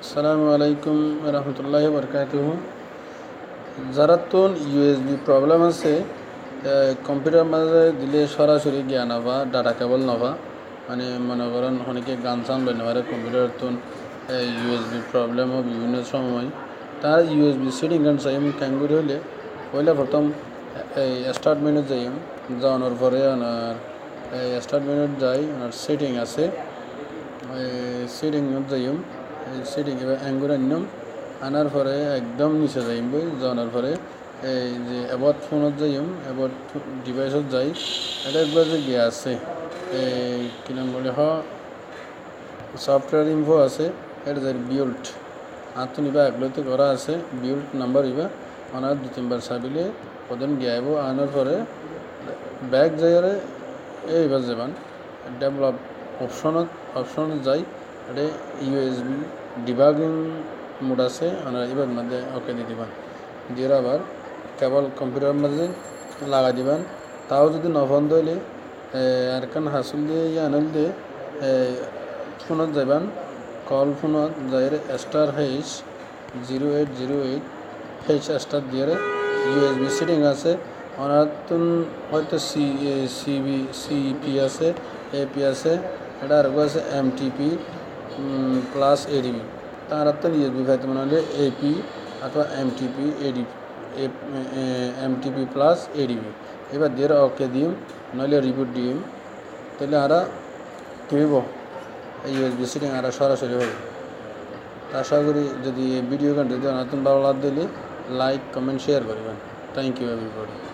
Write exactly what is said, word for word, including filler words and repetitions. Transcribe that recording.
Assalamu alaikum warahmatullahi wabarakatuhu. Zarattún U S B problem asé, e, computer mazé dilé sorasori giya nofá, data cable nofá. Mane mone goron honikka gan san loi nofare computer tún, e, U S B problem ó bibinno somoi. Tar U S B setting gan saiyum kengori hoile, poila prothom, e, start menu zaiyum, zaonor fore onar, e, start menu zai, onar setting asé, e, setting ot zaiyum, e, setting iba engori ainnum, anar fore ekdom nise zaiyum boi, zaonor fore ei ze about phone ot zaiyum, about device ot zai, ede ekbar ze giya asé, ei ki nam buli hoó, software info asé, ede zai build. Añttún iba ekloite gora asé, build number iba, onara dui tinbar sabile hodún giya aibo, anor fore back zaiyore ei iba zeban develop option ot, option ot zai, ede U S B debugging mode asé, onara ibar mazé OK di diban. Diyore abar cable computer mazé lagai diban. Tao zodi no fon de óile, e, arekkán hasil de iyan óilde, e, phone ot zaiban, call phone ot zaiyore star hash zero eight zero eight hash star diyore U S B setting asé, onattún hoito C, e, C B, C P asé, A P asé, ede aregwá asé M T P, um, plus A D B. Tarattún U S B faito mone óile A P otóba M T P, A D B, A, e, M T P plus A D B. Iba diyore OK diyum, noile reboot diyum. Tóile añára ki óibo? Ei U S B setting añára sorasori óibo. Acá gorí zodi ei video gán zodi onattún bála lage óile like, comment, share goriben. Thank you everybody.